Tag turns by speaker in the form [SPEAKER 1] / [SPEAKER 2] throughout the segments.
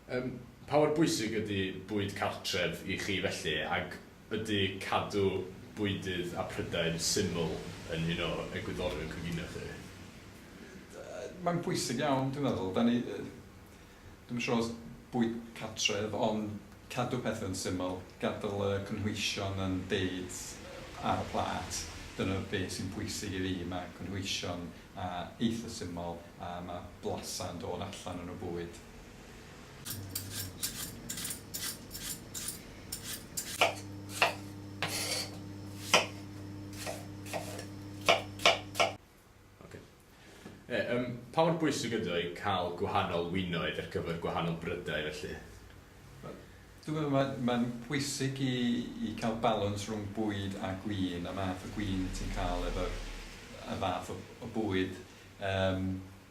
[SPEAKER 1] Yym, pa mor bwysig ydy bwyd cartref i chi felly, ac ydy cadw bwydydd a prydau'n syml yn un o egwyddorion coginio chi?
[SPEAKER 2] Mae'n bwysig iawn, dwi'n meddwl. Da ni... Dwi'm yn siŵr os bwyd cartref, ond cadw pethau'n syml, gadael y cynhwysion yn deud ar y plât, dyna be sy'n pwysig i fi, mae cynhwysion a eitha syml a mae blasau yn dod allan yn y bwyd.
[SPEAKER 1] Ocê. Ie, yym, pa mor bwysig ydy o i cael gwahanol winoedd ar gyfer gwahanol brydau felly?
[SPEAKER 2] Wel, dwi'n meddwl mae'n mae'n pwysig i i cael balans rhwng bwyd a gwin, a math o gwin ti'n cael efo'r y fath o o bwyd. Yym,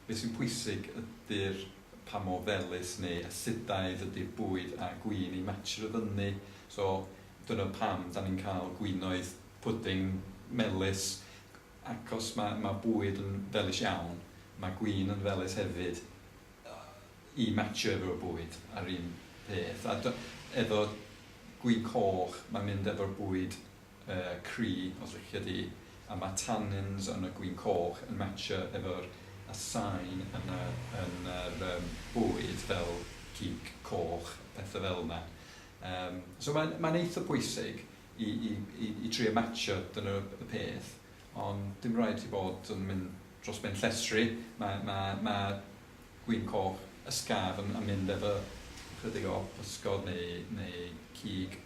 [SPEAKER 2] be sy'n pwysig ydy'r pa mor felys neu asidaidd ydy'r bwyd a gwin i matchio fyny. So, dyna pam 'dan ni'n cael gwinoedd pwding melys Ac os mae mae bwyd yn felys iawn, mae gwin yn felys hefyd i matchio efo'r bwyd a'r un peth. A dy- efo gwin coch, mae'n mynd efo'r bwyd yy cry, os licio di, a mae tannins yn y gwin coch yn matchio efo'r y sain yn y yn yr yym bwyd fel cig coch, pethe fel 'na. Yym so mae'n mae'n eitha pwysig. i i i i trio matchio dyna y peth ond dim rhaid ti bod yn mynd dros ben llestri ma' ma' ma' gwin coch ysgafn yn mynd efo chydig o pysgod neu neu cig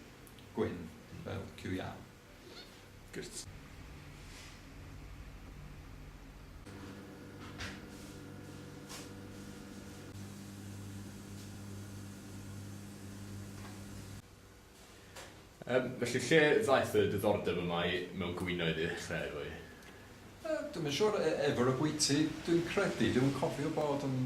[SPEAKER 2] gwyn fel cyw iâr.
[SPEAKER 1] Grêt. Yym, felly lle ddaeth y diddordeb yma i mewn gwinoedd i ddechrau efo hi?
[SPEAKER 2] Yy, dwi'm yn siŵr, e- efo'r y bwyty, dwi'n credu, dwi'm yn cofio bod yn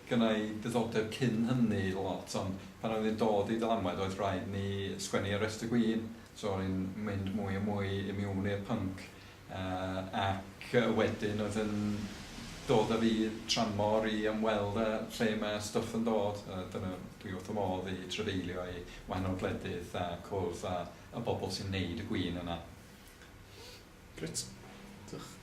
[SPEAKER 2] gynna i diddordeb cyn hynny lot, ond pan oedd hi'n dod i dylanwad oedd rhaid ni sgwennu ar restr gwin, so o'n i'n mynd mwy a mwy i mewn i'r pync. Yy ac wedyn oedd yn dod â fi tramor i ymweld â lle mae stwff yn dod. Yy dyna dwi wrth fy modd i trafeilio i wahanol gwledydd a cwrdd â y bobl sy'n neud y gwin yna.
[SPEAKER 1] Grêt. Diolch.